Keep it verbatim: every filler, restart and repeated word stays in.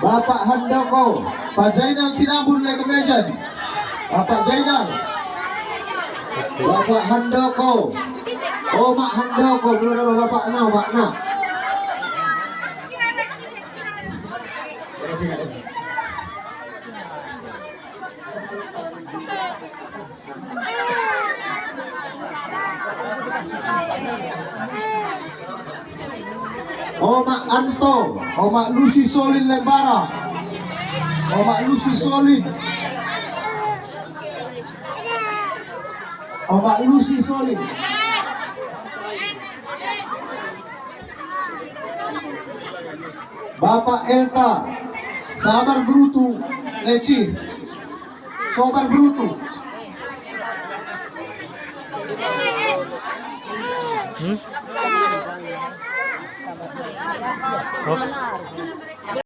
Bapak Handoko, Pak Jainal Tinambun lekemejan. Bapak Jainal. Bapak Handoko. Omak Handoko, belum ada bapakna, omakna. Omak Anto, Omak Lusi Solin Lembara. Omak Lusi Solin. Omak Lusi Solin. Bapak Elta, Sabar Brutu, Leci. Sobar Brutu. Hmm? Oh.